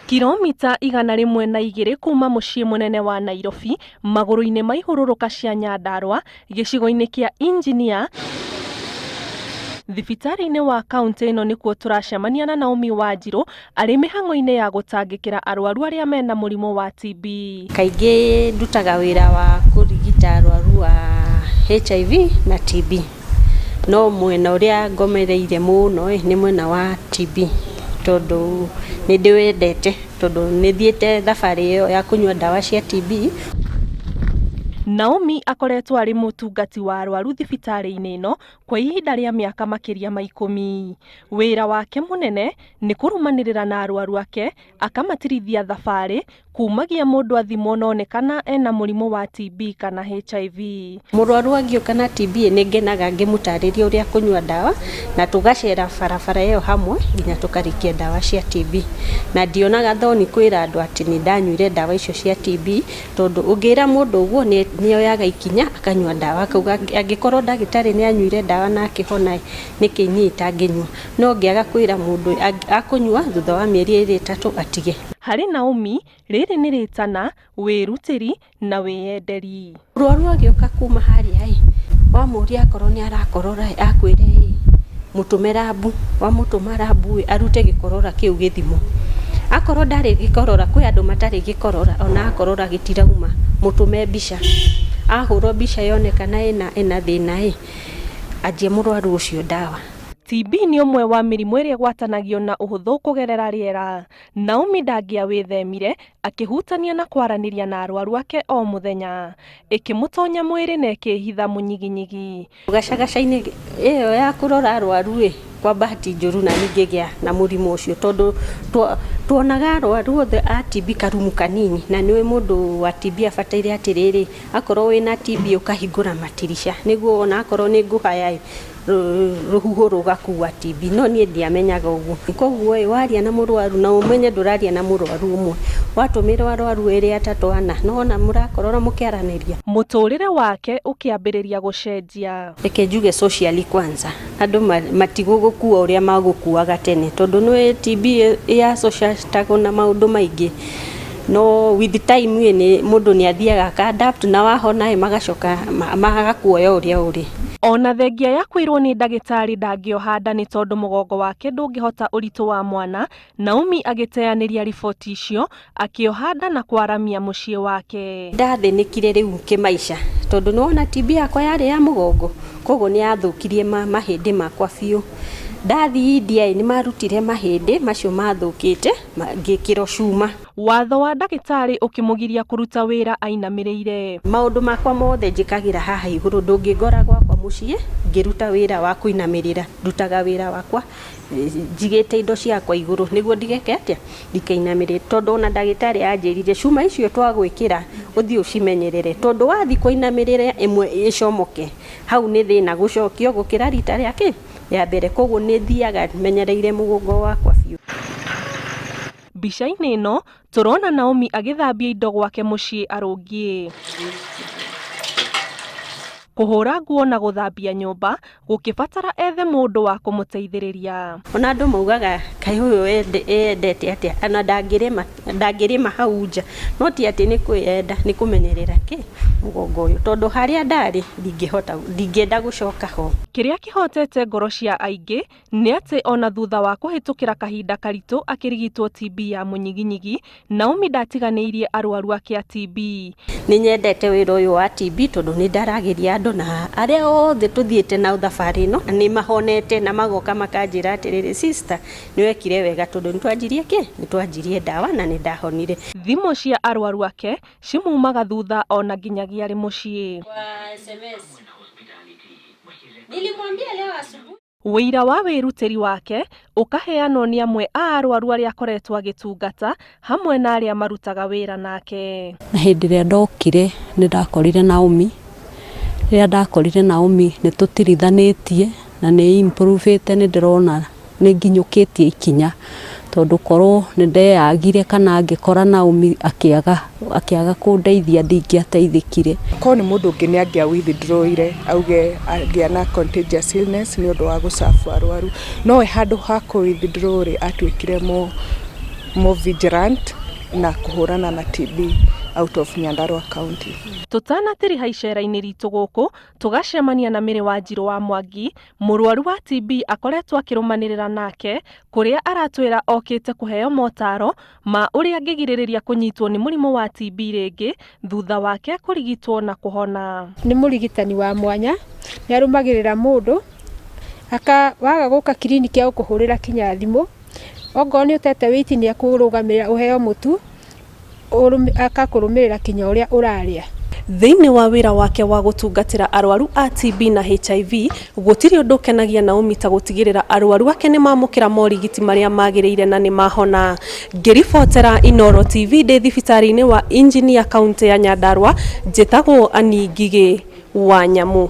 Kilomita 102 kuma mũciĩ mũnene wa Nairobi, magũrũ-inĩ ma ihũrũrũka cia Nyandarua, gĩcigo-inĩ kĩa Engineer, thibitarĩ-inĩ wa kauntĩ ĩno nĩkuo tũracemania na Naomi Wanjirũ arĩ mĩhang'o-inĩ ya gũtangĩkĩra arwaru arĩa mena mũrimũ wa TB. Kaingĩ ndutaga wĩra wa kũrigita arwaru a HIV na TB, no mwena ũrĩa ngomereire mũno ĩ, nĩ mwena wa TB tondũ nĩ ndĩwendete tondũ nĩ thiĩte thabarĩ ĩyo ya kũnyua ndawa cia TB. Naomi akoretwo arĩ mũtungati wa arwaru thibitarĩ-inĩ ĩno kwa ihinda rĩa mĩaka makĩria ma 10. Wĩra wake mũnene nĩ kũrũmanĩrĩra na arwaru ake akamatirithia thabarĩ kumagia mũndũ athimwo na onekana ena mũrimũ wa TB kana HIV. Mũrwaru angĩũka na TB nĩ ngenaga ngĩmũtarĩria ũrĩa kũnyua ndawa na tũgacera barabara ĩyo hamwe nginya tũkarĩkia ndawa cia TB. Na ndionaga thoni kwĩra andũ atĩ nĩ ndanyuire ndawa icio cia TB tondũ ũngĩra mũndũ ũguo nĩ oyaga ikinya akanyua ndawa akauga angĩkorwo ndagĩtarĩ nĩ anyuire ndawa na akĩhona nĩkĩ niĩ itangĩnyua. No ngĩaga kwĩra mũndũ akũnyua thutha wa mĩeri 2 3 atige. Harĩ Naomi, rĩrĩ nĩ rĩtana, wĩrutĩri na wĩyenderi. Mũrwaru agĩũka kuma harĩa ĩ, wamũria akorwo nĩ arakorora ĩ, akwĩre ĩ, mũtũme rambu, wamũtũma rambu ĩ, arute gĩkorora kĩu gĩthimo. Akorwo ndarĩ gĩkorora, kwĩ andũ matarĩ gĩkorora, ona akorora gĩtirauma, mũtũme mbica. Ahũrwo mbica yonekana ĩna thĩna ĩ, anjie mũrwaru ũcio ndawa. TB nĩ ũmwe wa mĩrimũ ĩrĩa ĩgwatanagio na ũhũthũ kũgerera rĩera. Naomi ndangĩawĩthemire akĩhutania na kwaranĩria na arwaru ake o mũthenya, ĩkĩmũtonya mwĩrĩ na ĩkĩhitha mũnyiginyigi. Gacagaca-inĩ ĩyo ya kũrora arwaru ĩ, kwa bahati njũru na niĩ ngĩgĩa na mũrimũ ũcio tondũ tuonaga arwaru othe a TB karumu kanini na nĩũĩ mũndũ wa TB abataire atĩrĩrĩ, akorwo wĩna TB ũkahingũra matirisha nĩguo ona akorwo nĩ ngũhaya ĩ, rũhuho rũgakua TB, no niĩ ndiamenyaga ũguo. Koguo ĩ, waria na mũrwaru na ũmenye ndũraria na mũrwaru ũmwe, watũmĩrwo arwaru 2 3 4, nĩwona mũrakorora mũkĩaranĩria. Mũtũrĩre wake ũkĩambĩrĩria gũcenjia. Reke njuge socially kwanza, andũ matigũgũkua ũrĩa magũkuaga tene tondũ nĩũĩ TB yassociatagwo na maũndũ maingĩ, no with time ĩ, mũndũ nĩ athiaga aka adapt na wahona ĩ, magacoka magakuoya ũrĩa ũrĩ. Ona thengia ya kwĩrwo nĩ ndagĩtarĩ ndangĩoha nda nĩ tondũ mũgongo wake ndũngĩhota ũritũ wa mwana, Naomi agĩteanĩria riboti icio akĩoha nda na kwaramia mũciĩ wake. Ndathĩnĩkire rĩu kĩmaica tondũ nĩwona TB yakwa yarĩ ya mũgongo, koguo nĩ yathũkirie mahĩndĩ makwa biũ. Ndathiĩ India ĩ, nĩ marutire mahĩndĩ macio mathũkĩte ngĩkĩrwo cuma. Watho wa ndagĩtarĩ ũkĩmũgiria kũruta wĩra ainamĩrĩire. Maũndũ makwa mothe njĩkagĩra haha igũrũ, ndũngĩngora gwakwa mũciĩ ngĩruta wĩra wa kũinamĩrĩra, ndutaga wĩra wakwa njigĩte indo ciakwa igũrũ nĩguo ndigeke atĩa, ndikainamĩrĩre, tondũ ona ndagĩtarĩ anjĩrire cuma icio twagwĩkĩra ũthiĩ ũcimenyerere, tondũ wathiĩ kũinamĩrĩra ĩmwe ĩcomoke, hau nĩ thĩna gũcokio gũkĩra rita rĩa kĩ, rĩa mbere, koguo nĩ thiaga menyereire mũgongo wakwa biũ. Mbica-inĩ ĩno tũrona Naomi agĩthambia indo gwake mũciĩ arũngiĩ. Kũhũra nguo na gũthambia nyũmba gũkĩbatara ethe mũndũ wa kũmũteithĩrĩria. Ona andũ maugaga kaĩ ũyũ eyendete atĩa, ona ndangĩrĩma hau nja, no ti atĩ nĩ kwĩyenda, nĩ kũmenyerera kĩ mũgongo ũyũ, tondũ harĩa ndarĩ ndingĩhota, ndingĩenda gũcoka ho. Kĩrĩa kĩhotete ngoro cia aingĩ nĩ atĩ ona thutha wa kũhĩtũkĩra kahinda karitũ akĩrigitwo TB ya mũnyiginyigi, Naomi ndatiganĩirie arwaru ake a TB. Nĩ nyendete wĩra ũyũ wa TB tondũ nĩ ndaragĩria andũ na arĩa othe tũthiĩte nao thabarĩ ĩno nĩ mahonete na magoka makanjĩra atĩrĩrĩ, sister nĩ wekire wega tondũ nĩ twanjirie kĩ, nĩ twanjirie ndawa na nĩ ndahonire. Thimũ cia arwaru ake cimumaga thutha ona nginyagia arĩ mũciĩ. Wĩira wa wĩrutĩri wake ũkaheanwo nĩ amwe a arwaru arĩa akoretwo agĩtungata hamwe na arĩa marutaga wĩra nake. Na hĩndĩ ĩrĩa ndokire nĩ ndakorire Naomi, rĩrĩa ndakorire Naomi nĩ tũtirithanĩtie na nĩ improve-ĩte, nĩ ndĩrona nĩ nginyũkĩtie ikinya tondũ korwo nĩ ndeyagire kana ngĩkora Naomi akĩaga kũndeithia ndingĩateithĩkire. Korwo nĩ mũndũ ũngĩ nĩ angĩa withdraw-ire auge angĩa na contagious illness nĩ ũndũ wa gũcabu arwaru, no we handũ ha kũ withdraw rĩ, atuĩkire More vigilant na kũhũrana na TB out of Nyandarua County. Tũtanatiriha icera-inĩ ritũ gũkũ, tũgacemania na Mary Wanjirũ wa Mwangi, mũrwaru wa TB akoretwo akĩrũmanĩrĩra nake, kũrĩa aratwĩra okĩte kũheo motaro ma ũrĩa angĩgirĩrĩria kũnyitwo nĩ mũrimũ wa TB rĩngĩ thutha wake kũrigitwo na kũhona. Nĩ mũrigitani wa mwanya, nĩ arũmagĩrĩra mũndũ, aka waga gũka kiriniki agũkũhũrĩra kinya thimũ, ongorwo nĩ ũtete wĩiti nĩ akũrũgamĩrĩra ũheo mũtu, akakũrũmĩrĩra kinya ũrĩa ũrarĩa. Thĩinĩ wa wĩra wake wa gũtungatĩra arwaru a TB na HIV, gũtirĩ ũndũ ũkenagia Naomi ta gũtigĩrĩra arwaru ake nĩ mamũkĩra morigiti marĩa magĩrĩire na nĩ mahona. Ngĩribotera Inooro TV ndĩ thibitarĩ-inĩ wa Engineer kaũntĩ ya Nyandarua, njĩtagwo Annie Ngigĩ wa Nyamu.